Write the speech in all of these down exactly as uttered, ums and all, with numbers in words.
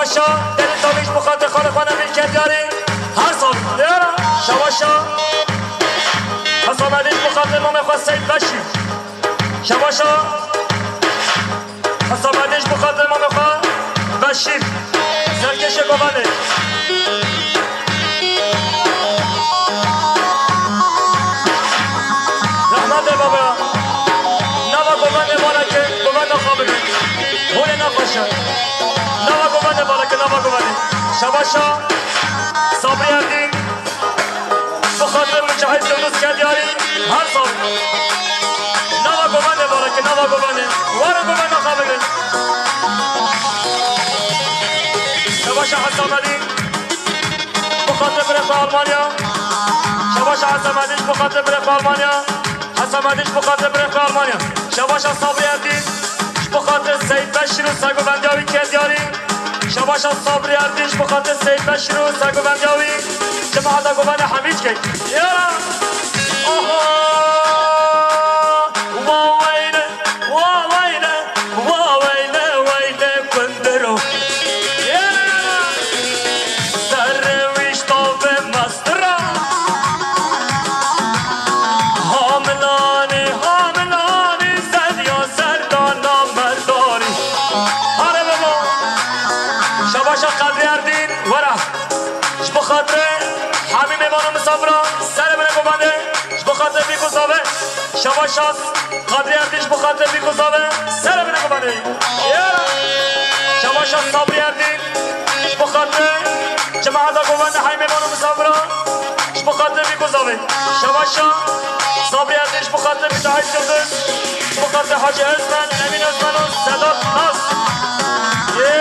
Şabaşa, Delîl Tavî ji bo xatir xalê xwe Nemîn Kedyarî, her sal. Diyara, şabaşa. Hesamedî ji bo xatir mamê xwe Seyîd Beşîr. Şabaşa. Hesamedî ji bo xatir mamê xwe Beşîr. Serkêşê govendê. Rehmetê baba. Nava govendê bareke, govenda xwe bigrin. Hûn ê nexweşin. Nava govendê bareke, nava govendê. Şabaşa. Sabrî Erdîn. Bi xatir Micahîd Sewdûs Kedyarî her sal. Nava govendê bareke, nava govendê. Were govenda xwe bigrin. Şabaşa Hesamedî. Bi xatir birê xwe Almanya. Şabaşa Hesamedî ji bo xatir birê xwe Almanya. Hesamedî ji bo xatir birê xwe Almanya. Şabaşa Sabrî Erdîn. Ji bo xatir Seyîd Beşîr û sergovendiya wî Kedyarî. Şabaşa Sabrî Erdîn ji bo xatir Seyîd Beşîr û sergovendiya wî. Cemaeta govendê hemî çikek. Ya! Aha! Wa weyne, wa weyne, wa weyne, weyne kundiro. Ya! Serê wî ji tavê mastira. Hamilanî, hamilanî, zediya serdana merdanî. Hare baba. Şabaşa Qedrî Erdîn, were. Ji bo xatirê hemî mêvan û misafiran, serê bine govendê. Ji bo xatirê vî ku zave. Şabaşa Qedrî Erdîn ji bo xatirê vî ku zave. Serê bine govendê. Ya. Şabaşa Sabrî Erdîn. Ji bo xatirê cemaeta govendê hemî mêvan û misafiran. Ji bo xatirê vî ku zave. Şabaşa Sabrî Erdîn ji bo xatirê Micahîd Yildiz. Ji bo xatirê Hacî Özmen, Emîn Özmen û Sedat Nas. Yê!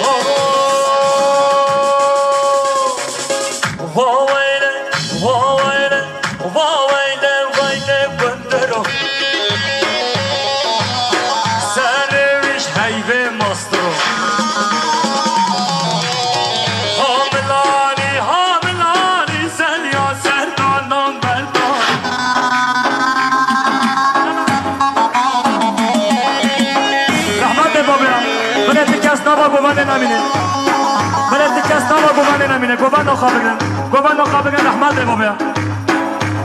Oho! Va weyne, va weyne, va weyne, weyne gundiro. Serê wî ji heyvê mastiro. Hamilanî, hamilanî, zeliya serdanan berdan. Rehmetê babê, binê ti kes nava govendê nemîne. Binê ti kes nava govendê nemîne. Govenda xwe bigrin. Govenda xwe bigrin rehmetê babê.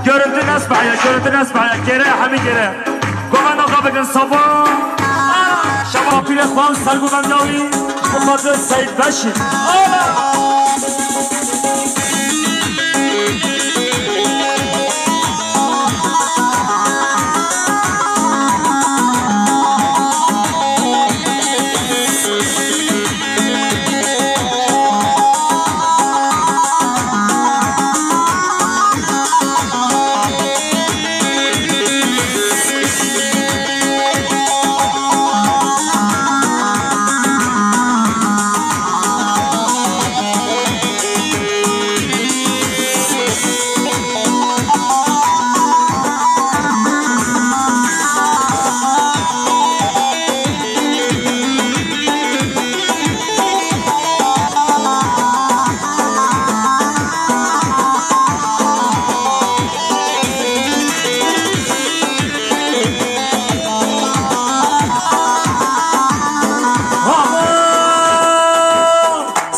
Görüntü nesbahiye, görüntü nesbahiye. Gêre, hemî gêre. Govenda xwe bigrin sapa. Şeva pîrê xwe û sergovenda wî. Bi xatir Seyîd Beşîr.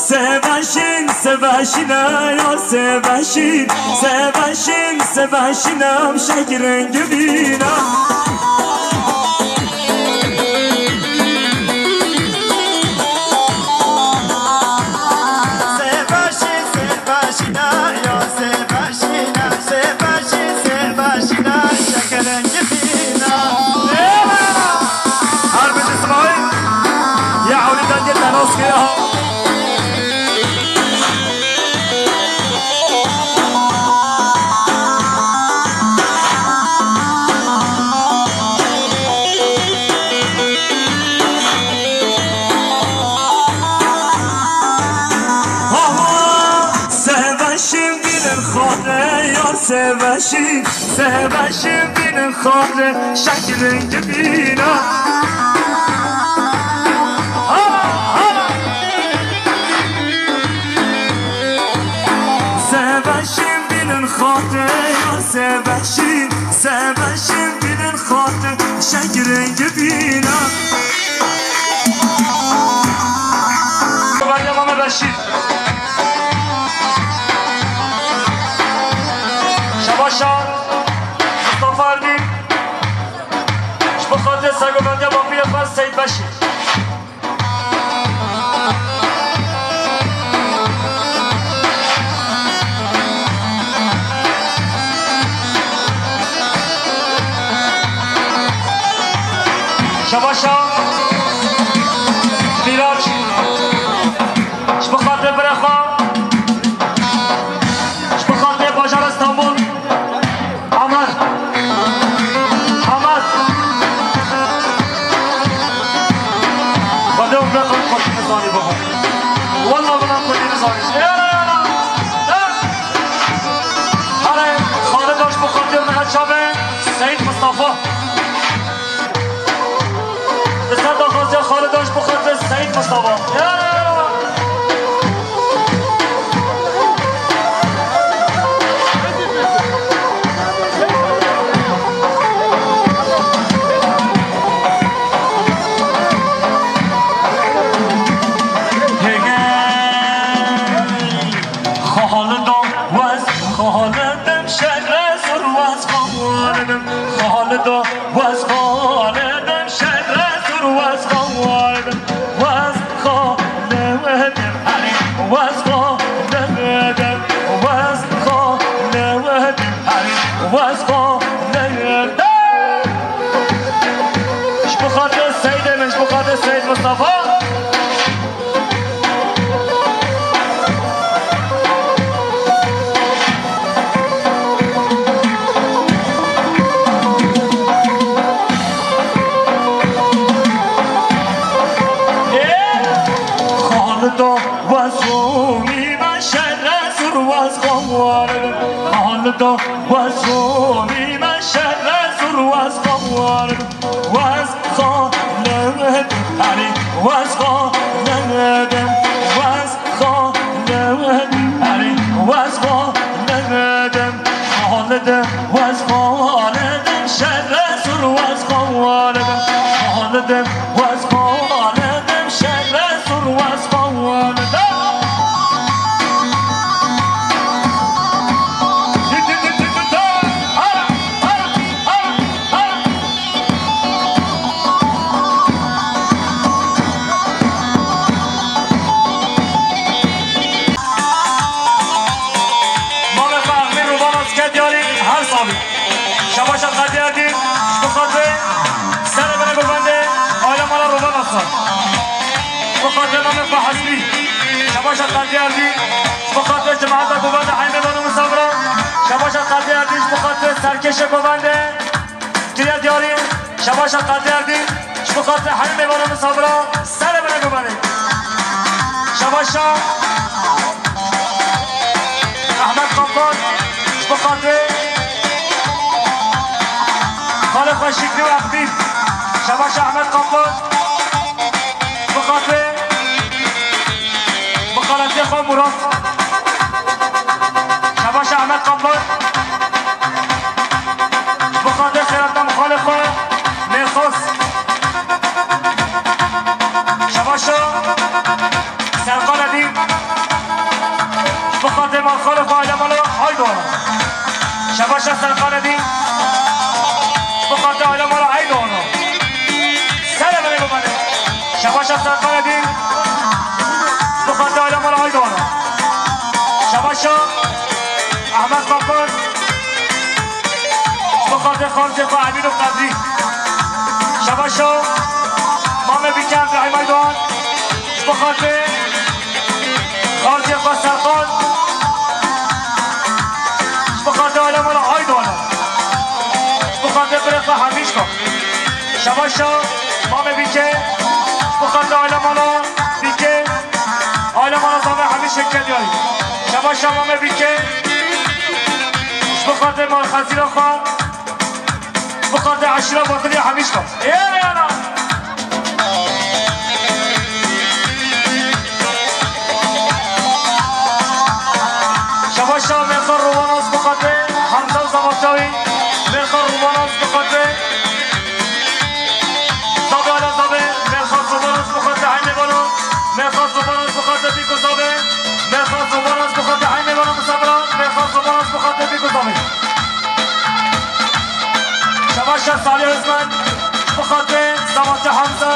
Seveşin, seveşin, ya seveşin, seveşin, seveşin, em şekirin gibina. Seveşin, seveşin, ya seveşin, seveşin, seveşin, şekirin gibina. Her bir İsmail, ya Avni Dengil, ben Oskar ya. Seveşin binin xare ya seveşin, seveşin binin xare şeklin gibina. Ha, ha. Seveşin binin xare ya seveşin, seveşin binin Xatir şenkirê gibîna. Beriya Mame Beşîr. Şebaşa Mustafa Erdî. Ji bo xatirê sergovendiya bapîrê xwe Seyîd Beşîr. Şebaşa Mîraç, ji bo xatirê birê xwe, ji bo xatirê bajara Stenbol. Aman! Aman! Xwedê û vila Kurdî nizanî baba. Wela vila Kurdî nizanî. Yara, yara! Here, Xalid Aş bi Xalid Mehmet Çabe, Seyîd Mustafa. Li ser daxwaziya Xalid Aş bi Xalid Seyîd Mustafa. Ya! Hêgey! Xalido wez, Xalidim şere sur wez, Xalidim. Xalido wez, Xalidim şere sur wez, Xalidim. Wez Xalidim, erê, wez Xalidim, wez Xalidim, erê, wez Xalidim. Ji bo xatir Seyidê min, ji bo xatir Seyid Mustafa. Xalida wez Romî me şere sur wez xewar. Xalida wez Romî me şere sur wez xewar. Wez Xalid, erê, wez Xalid, wez Xalid, erê, wez Xalid, Xalid, wez Xalid, şerre sur wez Xalid, Xalid, wez Xalid, şerre sur wez Xalid. Mame Fehmî Rûvana dike diyarî her salî. Şebaşa Qedî Erdî, ji bo xatirê serê binê govendê aile mala Rûvana xwe. Ji bo xatirê Mame Fehmî, Şebaşa Qedî Erdî, ji bo xatirê cemaeta govendê Heymê Banu Misafira, Şebaşa Qedî Erdî, ji bo xatirê serkêşê govendê. Kiriye diyarî, Şebaşa Qedî Erdî, ji bo xatirê hemî mêvanan misafira, serê binê govendê. Şebaşa Ehmed Kaplan, ji bo xatirê xalê xwe Şikrî û Eqdîr. Şebaşa Ehmed Kaplan, ji bo xatirê, bi xalatê xwe Murat. Şebaşa Ehmed Kaplan. Ji bo xatirê xêrata malxalê xwe Mêrxas. Şebaşa Serkan Edî. Ji bo xatirê malxalê xwe aile mala Aydoğan. Şebaşa Serkan Edî. Ji bo xatirê aile mala Aydoğan. Serê binê govendê. Şebaşa Serkan Edî. Ji bo xatirê aile mala Aydoğan. Şebaşa Ehmed Kaplan. Ji bo xatirê xaltê xwe Emîn û Qedrî. Şebaşa Mame Bîke Ebrahîm Aydoğan. Ji bo xatirê xaltê xwe Serkan. Ji bo xatirê aile mala Aydoğan. Ji bo xatirê birê xwe Hemîşka. Şebaşa Mame Bîke. Ji bo xatirê aile mala Bîke. Aile mala Zame Hemîşka Kediyayî. Şebaşa Mame Bîke. Ji bo xatirê malxezîra xwe. Ji bo xatirê eşîra Batiliya Hemîşka. Ê yana. Şebaşa Mêrxa Rûvana ji bo xatirê Hemza û Zamaçawî. Mêrxa Rûvana ji bo xatirê Bîkû Zavê, mêrxas û varan ji bo xatir eynê vana misafira, mêrxas û varan ji bo xatir Bîkû Zavê. Şebaşa Salih Özmen, ji bo xatir Zavatê Hamza.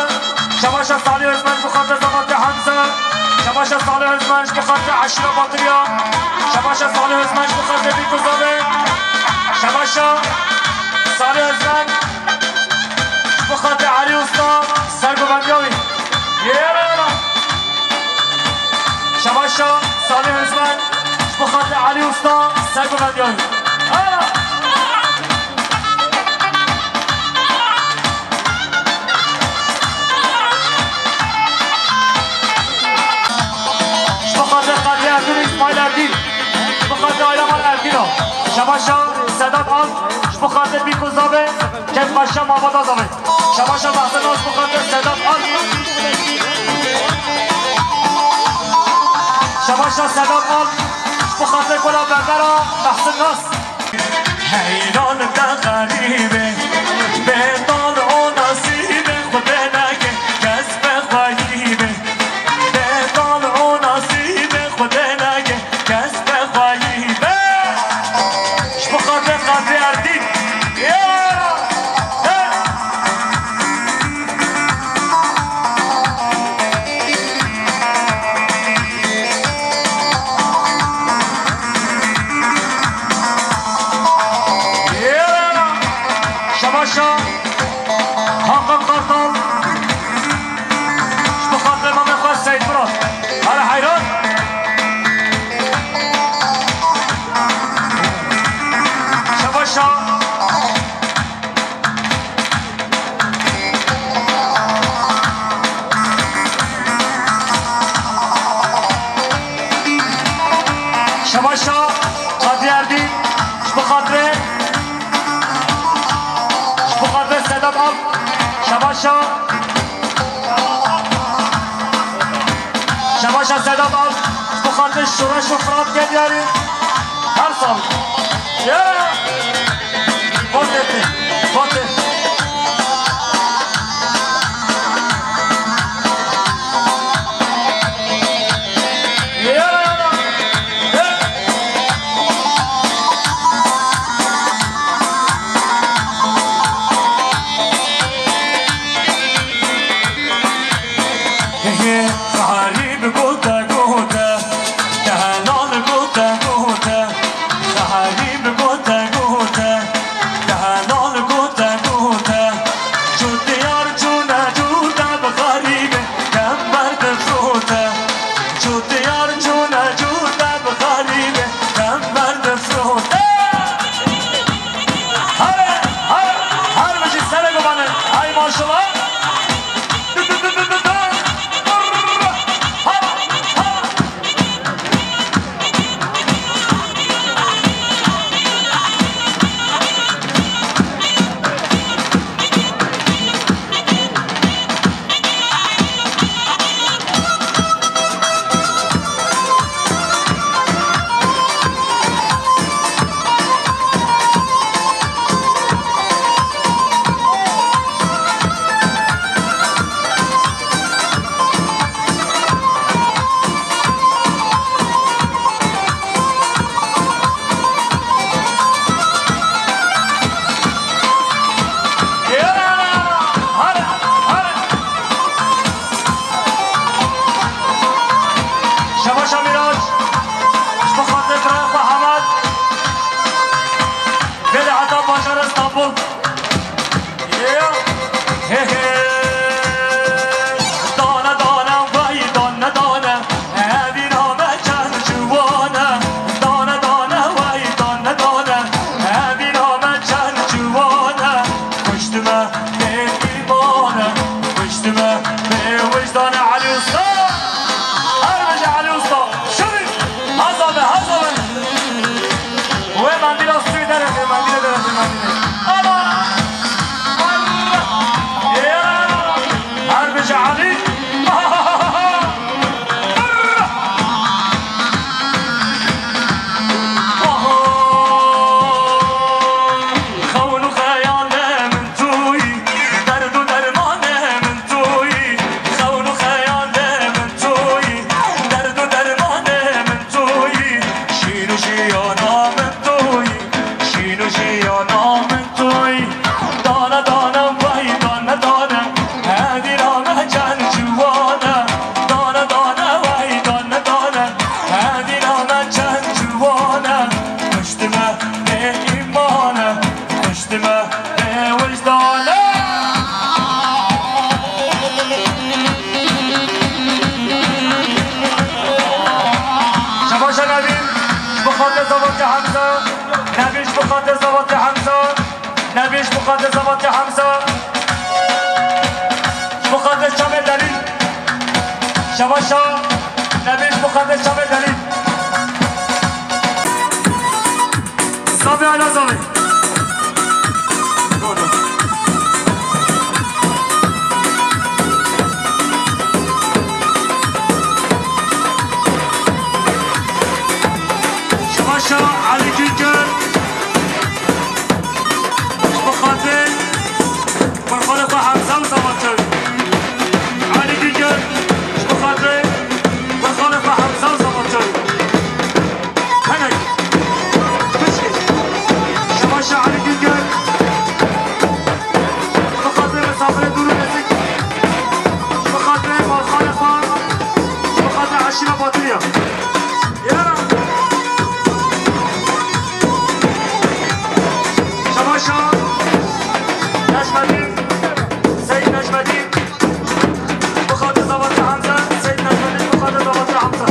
Şebaşa Salih Özmen, ji bo xatir Zavatê Hamza. Şebaşa Salih Özmen, ji bo xatir Eşîra Batiriya. Şebaşa Salih Özmen, ji bo xatir Bîkû Zavê. Şebaşa Salih Özmen, ji bo xatir Elî Usta, sergovendiya wî. Yêra! Şebaşa Salih Özmen, ji bo xatir Elî Usta, sergovendiya wî. Yêra! Ji bo xatir Qadrî Erdîn û Îsmaîl Erdîn. Ji bo xatir aîleman Erdîn a. Şebaşa Sedat Alp. Ji bo xatir Bîkû Zavê. Kêfxweşiya malbata Zavê. Şebaşa Mehsena ji bo xatir Sedat Alp. Şebaşa Sedat Alp. Ji bo xatir Gola Berbera Mehsin Nas. Heyran te xerîbê, bêtal û nasîbê, Xwedê neke kes bi xweyî be. Bêtal û nasîbê, Xwedê neke kes bi xweyî be. Ji bo xatir Qadrî Erdîn. Ya! Hey! Şebaşa Hakan Kartal. Ji bo xatirê mamê xwe Seyîd Murat. Her heyran. Şebaşa. Şebaşa Qadrî Erdîn, ji bo xatirê, ji bo xatirê Sedat Alp. Şebaşa, şebaşa Sedat Alp, ji bo xatirê Şoreş û Firat Gelyarî. Her sal. Ya! Votê te, votê. Ya! Ya! Xerîb gote gote, denan gote gote, xerîb gote gote, denan gote Xatir Zevatê Hemza, Nebîş bi xatir Zevatê Hemza, Nebîş bi xatir Zevatê Hemza, bi xatir Çavê Delîl, Şevaşa, Nebîş bi xatir Çavê Delîl. Zavê ala zavê. Şevaşa Elî Güngör, bi xatir Qurbanê xwe Hemza û Zevatê. Elî Güngör, bi xatir Qurbanê xwe Hemza û Zevatê. Henek. Pişkê. Şevaşa Elî Güngör. Bi xatirê misafirê dûr û nêzîk. Bi xatirê malxanê xwe. Bi xatirê eşîra Batiniya. Yara. Şevaşa Necmedîn. Seyîd Necmedîn. Bi xatir Zevatê Hemze, Seyîd Necmedîn bi xatir Zevatê Hemze.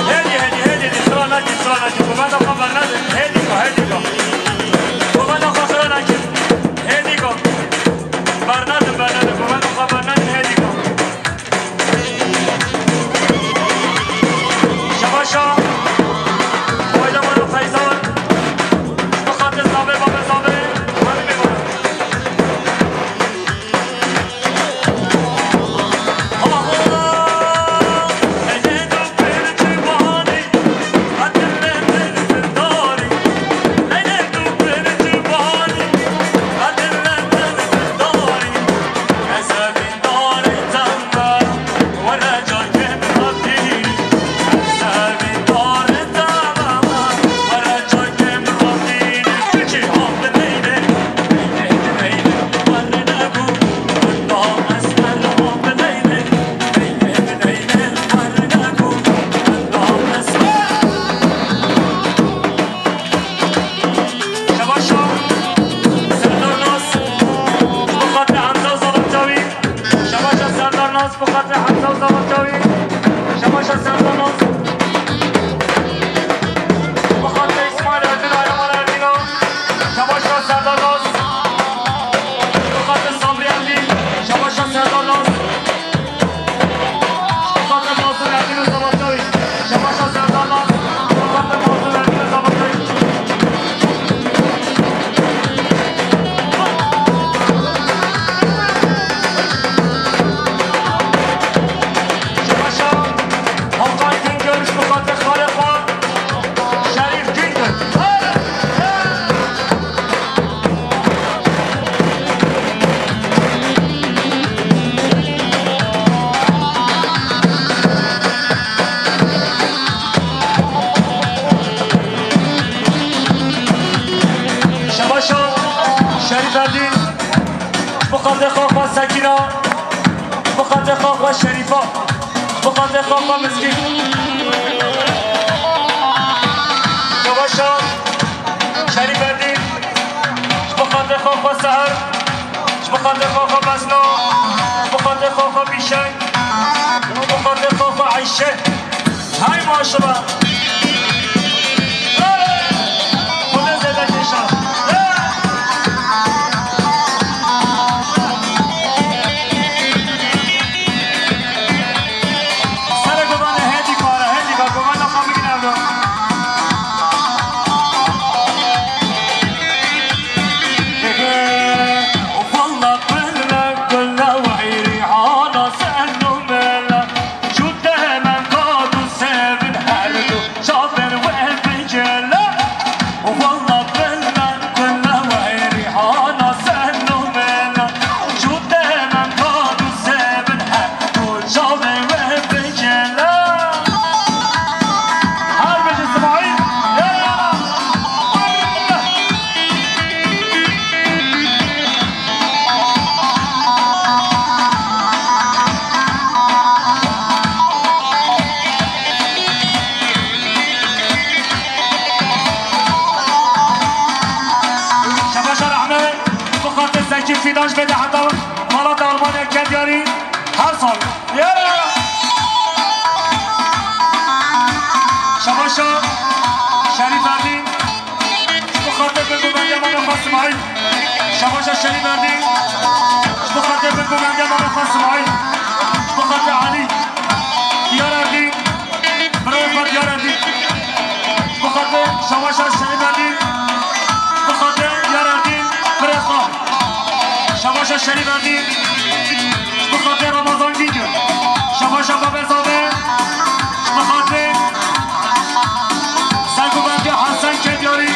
Hêdî, hêdî, hêdî, hêdî, sira nakî, sira nakî, komanda xwe bernedin, hêdî ko, hêdî ko. Komanda xwe bernedin, hêdî ko. Bernedin, bernedin, komanda xwe bernedin, hêdî ko. Şevaşa, Feyza, Feyza, bi xatir zavê, bavê zavê, hanimê xwe. Şevaşa Serdar Nas, bi xatir Hemza û Zevatê wî. Şevaşa Serdar Nas, bi xatir Hemza û Zevatê wî. Şevaşa Serdar Nas, bi xatir Îsmaîl Erdîn, Ayhan Erdîna. Şevaşa Serdar Nas, bi xatir Sabrî Erdîn. Şevaşa Serdar Nas. Şerîf Güngör. Şebaşa Şerîfeddîn, bi xatirê xwe xwe Sekîna, bi xatirê xwe xwe Şerîfa. Bi xatirê xwe xwe Mizgîn. Şebaşa Şerîfeddîn, ji bi xatirê xwe xwe Seher, ji bi xatirê xwe xwe Besna, ji bi xatirê xwe xwe Bîşeng, ji bi xatirê xwe xwe Eyşe. Hay maşallah. Hey! Xwedê zêde kêşa. Hey! Ji bê de heta malata Almanya ket yarî her sal. Şebaşa Şerîf Erdî, ji bo xatir bin ku bende mame xwe Simayîl. Şebaşa Şerîf Erdî, ji bo xatir bin ku bende mame xwe Simayîl. Ji bo xatir Elî, Diyar Erdî, birayê xwe Diyar Erdî. Ji bo xatir Şebaşa Şerîf Erdî, ji bo xatir Diyar Erdî, birê xwe. Şebaşa Şerîf Erdî, ji bo xatir Ramazan Cîngir. Şebaşa Babe Zabe, ji bo xatir Sergobendê Hesen Kedyarî.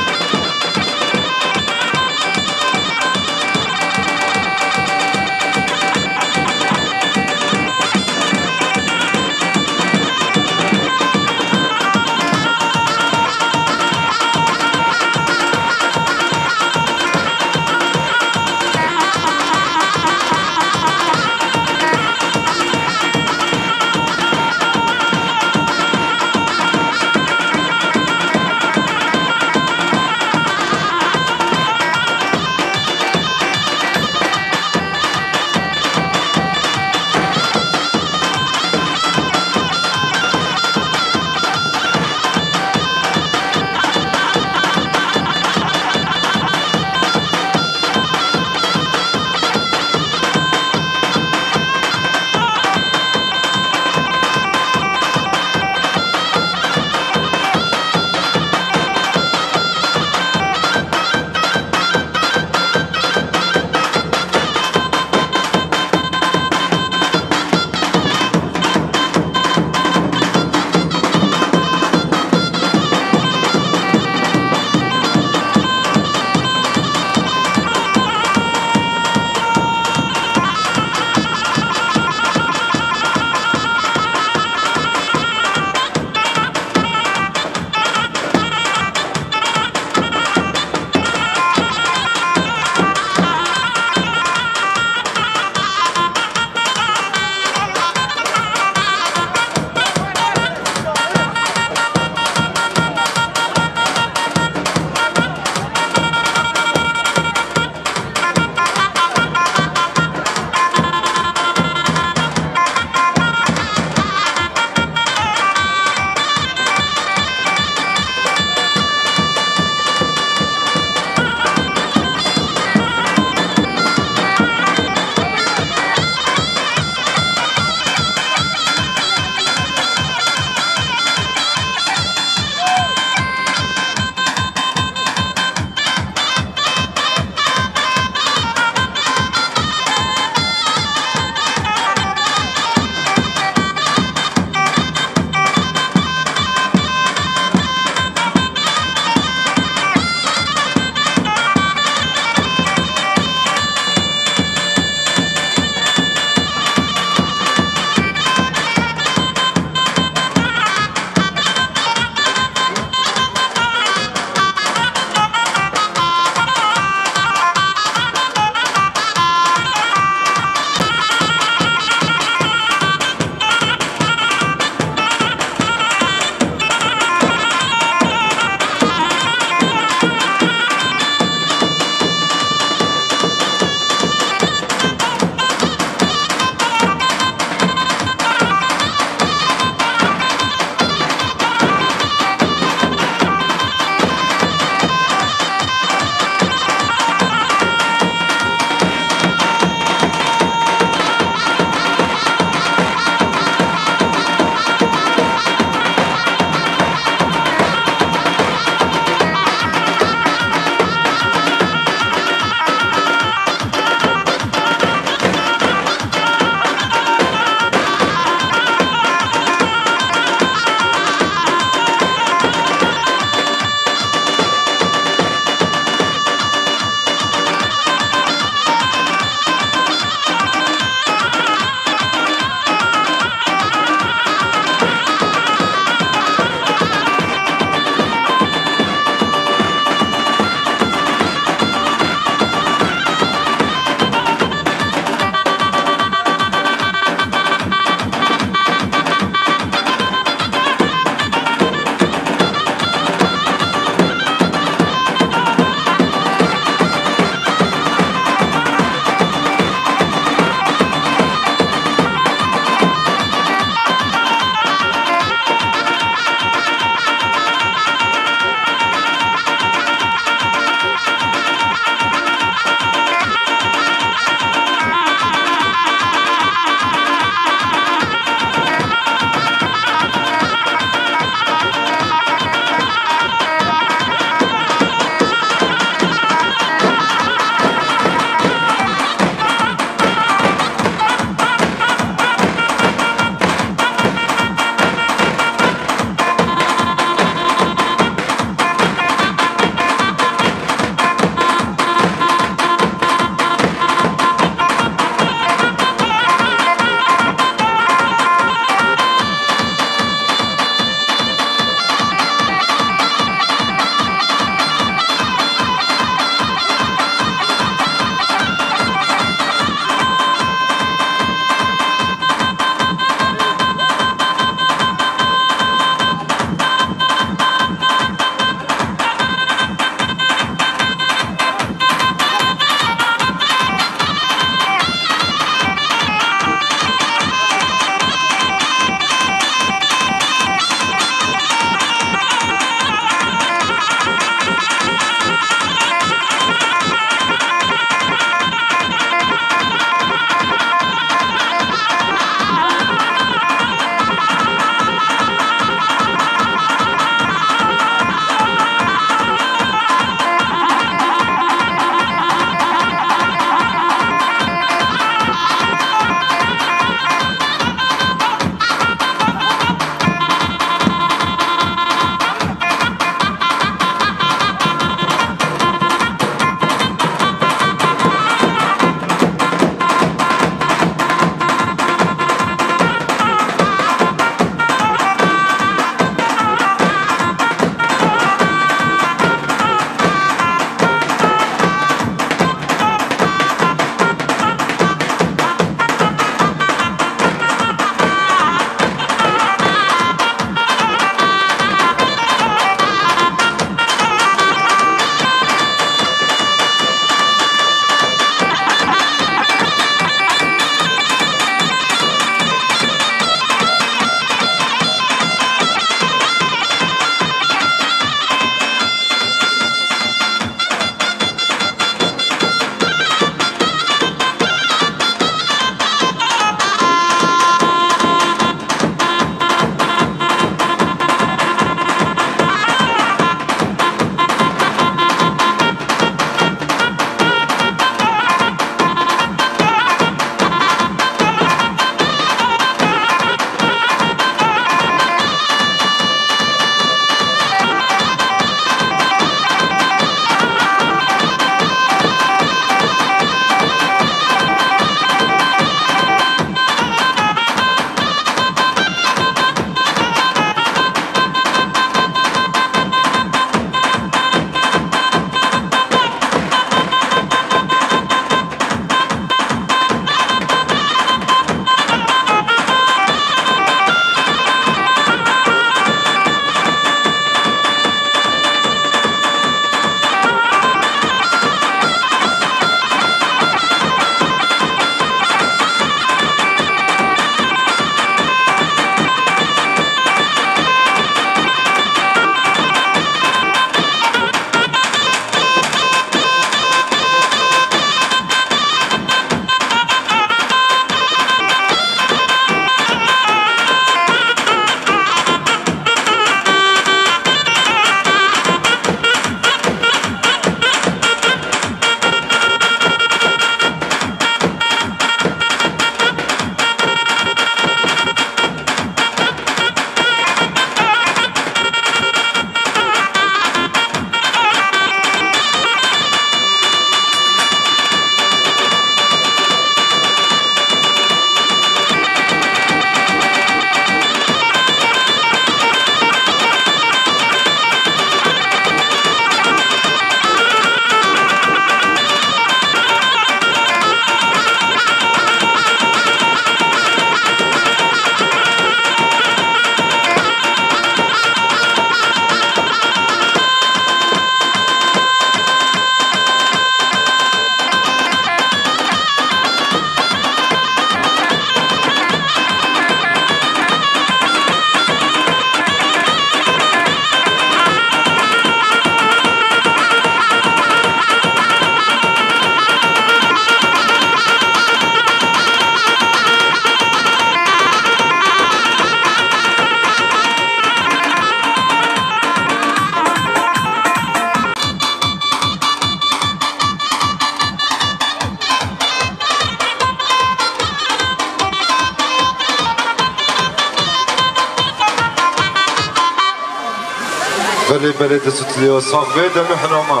Belê, belê, dest û dilê we sax be, demê xwe nama.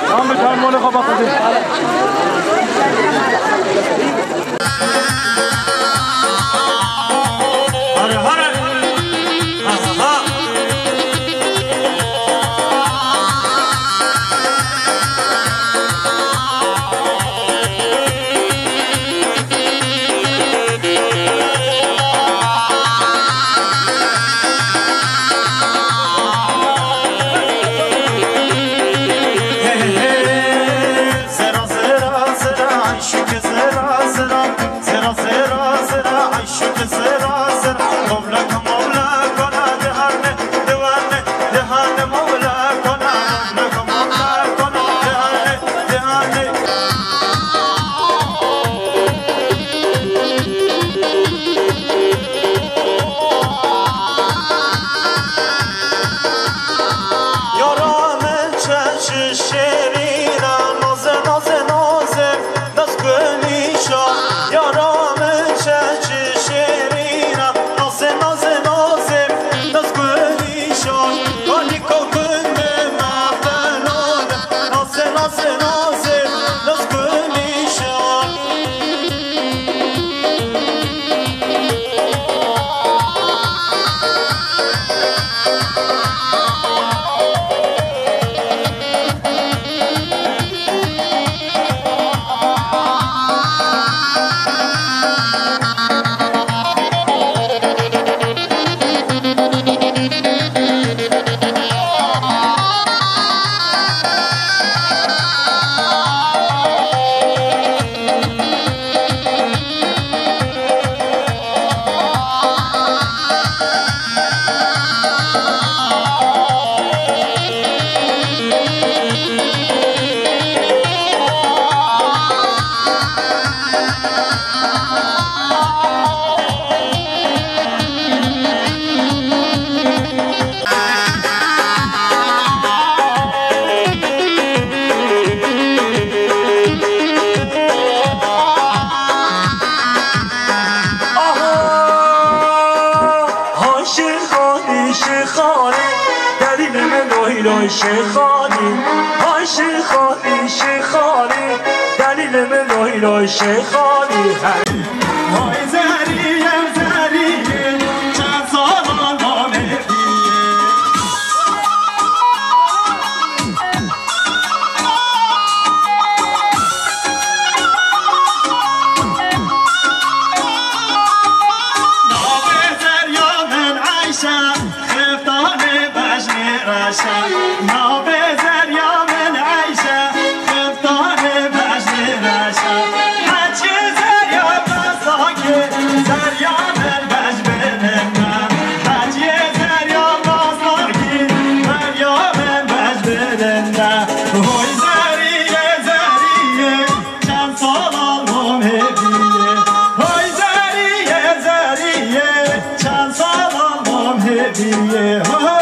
Tamam, tamam, onu kapat hadi. Hadi, hadi. Aha. Yara min çeçî şêrîn e, noze, noze, noze, dest kunîşa. Yara min çeçî şêrîn e, noze, noze, noze, dest kunîşa. Kanî kewtun me mexteno de, noze, noze, noze, dest kunîşa. Hay Şêxanî, Şêxanî, delîlê min loy loy Şêxanî. Hay Şêxanî, Şêxanî, delîlê min loy loy Şêxanî. Hey. Hay Zerîye, Zerîye, çend sala namê dîye. Navê Zerya min Eyşe, xiftanê bejnê reşe. Navê Zerya min Eyşe, xiftanê bejnê reşe. Hecê Zerya Bazakê, Zerya min bej bilinde. Hecê Zerya Bazakê, Zerya min bej bilinde. Hoy Zerîye, Zerîye, çend sala namê dîye. Hoy Zerîye, Zerîye, çend sala namê dîye. Hoy.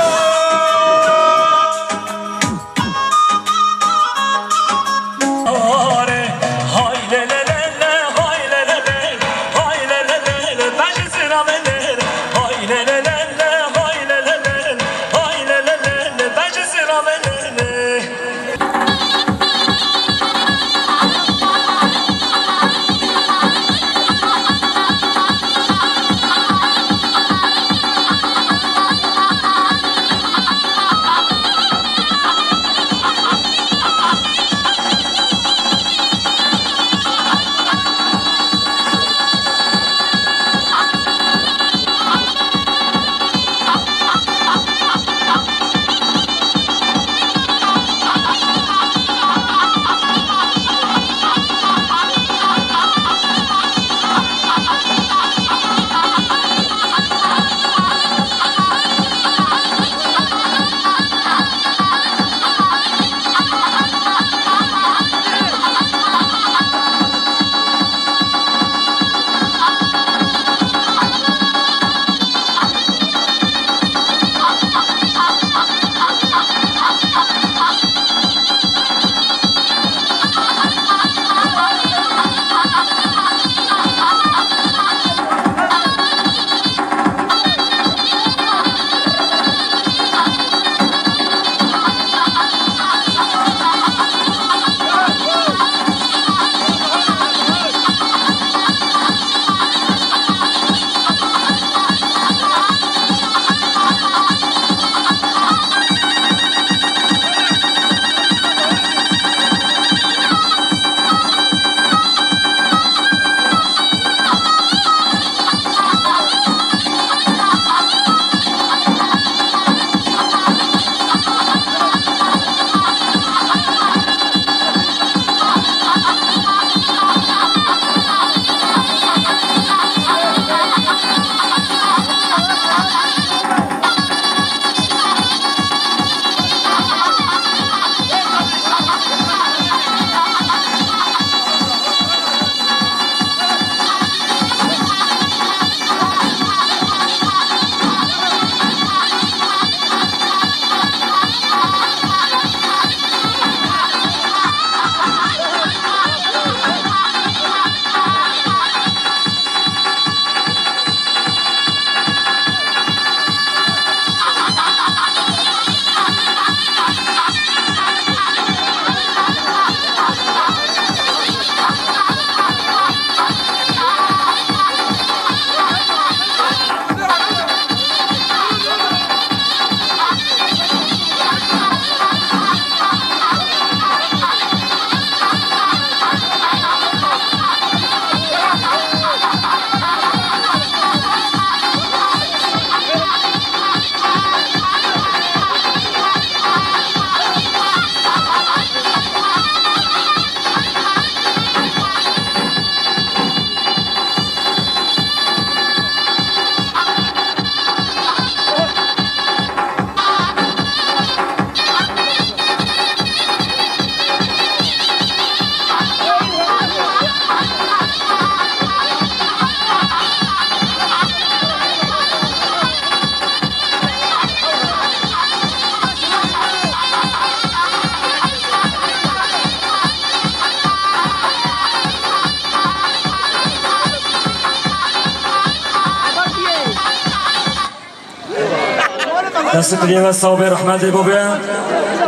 Nasip diye ve sahibi rahmetê bû be.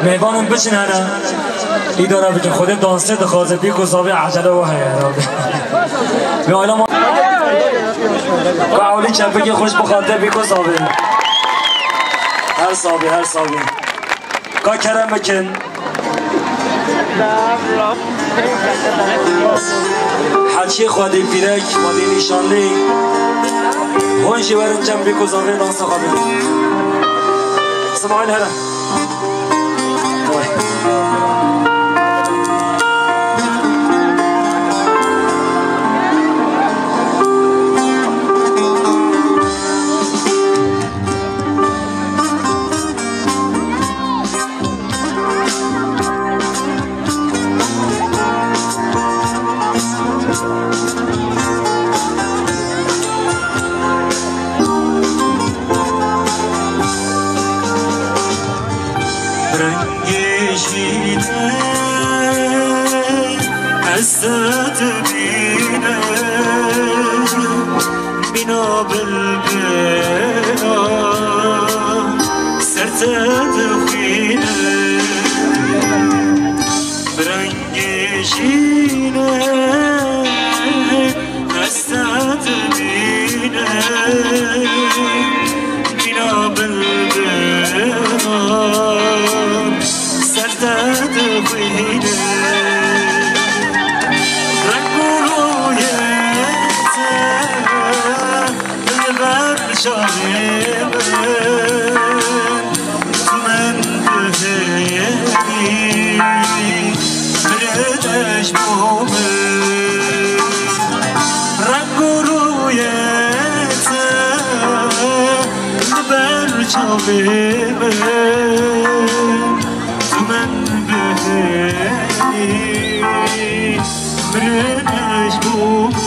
Mêvanên biçin here. Îdare bikin. Xwedê dansê dixwaze, bîko zavê ecele we heye herhalde. Ve ailem ka ewlî çepikê xweş bixate bîko zavê. Her sabî, her sabî. Ka kerem bikin. Heçiyê Xwedê pîrek, Xwedê nîşanlî. Hûn jî werin cem bîko zavê dansa xwe bikin. Smaîl here. Vay. Rengê jî ne ez te dibînim, mîna bilbila ser te dixwînim. Rengê jî ne ez te dibînim, mîna bilbilan ser te dixwînim. Reng û rûyê te li ber çavê min, tu min bihêlî, mirin ji bo min. Reng û rûyê te li ber çavê min, tu min bihêlî, mirin ji bo min.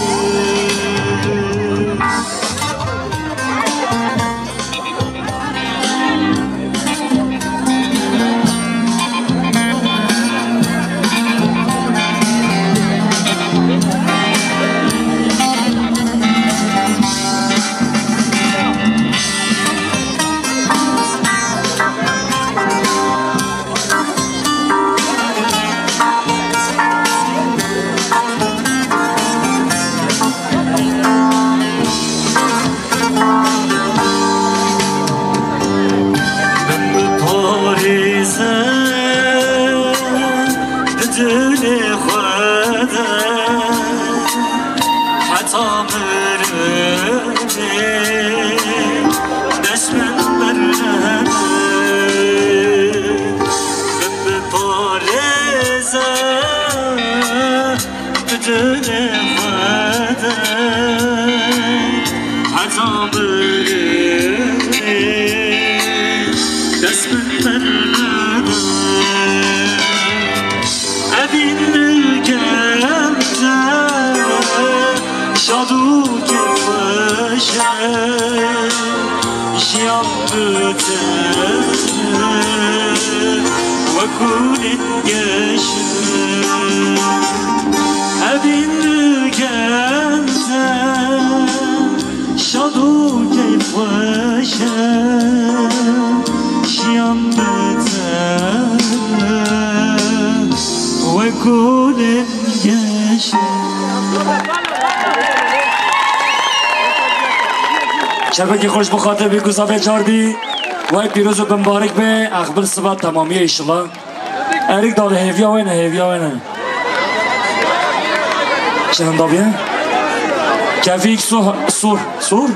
Min biparêze di dilê xwe de, heta mirinê dest min bernede. Min biparêze di dilê xwe de, heta mirinê dest min bernede. Evîn li gel te şad û kêfxweş e. Jiyan bi te wek gulên geş e. Evîn li gel te şad û keyfxweş e. Jiyan bi te wek gulên geş e. Çepekî xweş bi xatir bî ku zavê cardî. Wey pîroz û bimbarek be, exbil siba temamiye înşallah. Erik dali hêviya wê ne, hêviya wê ne. Çi hindaviye? Kevîk su-, sur, sur?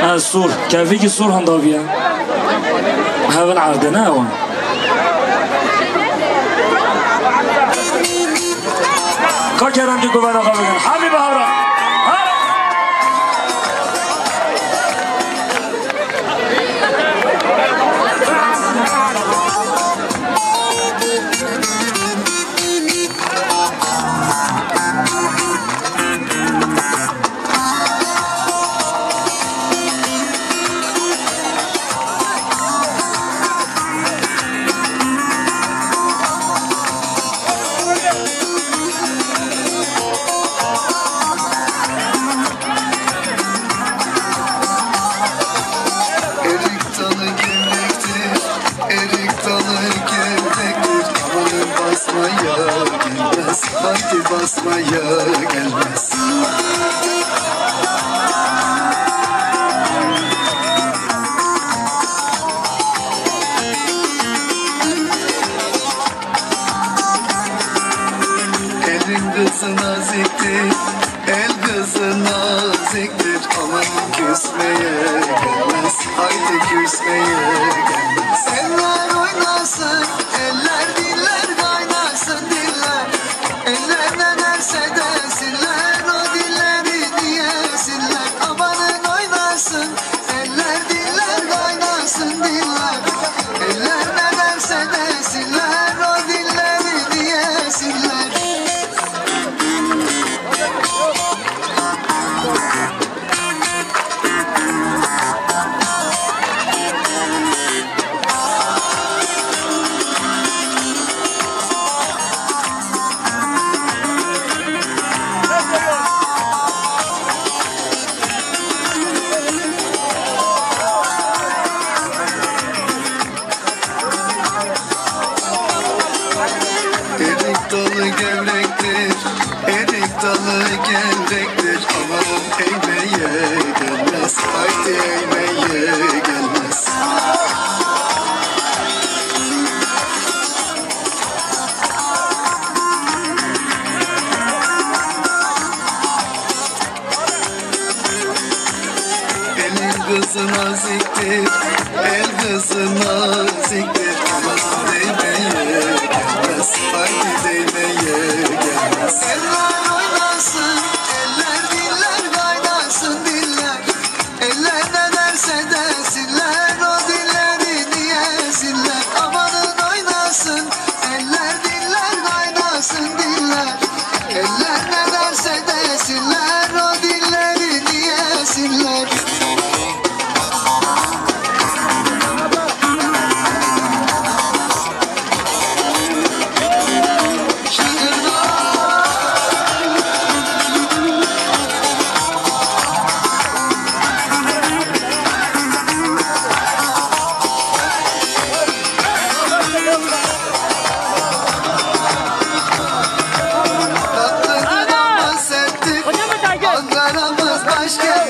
Ha, sur. Kevîkî sur hindaviye. Hevin erdê ne ewan. Ka kerem ki govera xwe bikin. Hemî bi hevra. Ha? Maya gelmez. Elin kızı naziktir, el kızı naziktir. Aman küsmeye gelmez, haydi küsmeye gelmez. Eller oynasın, eller diller kaynasın diller. Eller ne derse desinler, o dilleri diyesinler. Amanın oynasın, eller diller kaynasın diller. Eller ne derse desinler, o dilleri diyesinler. Erik dalı gevrektir, erik dalı gevrektir. Aman eğmeye gelmez, haydi eğmeye gelmez. Elin kızı naziktir, el kızı naziktir. Aman değmeye gelmez, haydi değmeye gelmez. Eller oynasın, eller diller kaynasın diller. Eller ne derse desinler, o dilleri diyesinler. Amanın oynasın, eller diller kaynasın diller. Eller ne derse desinler, o dilleri diyesinler. Tatlı dudağımız serttir, Ankara'mız başkent.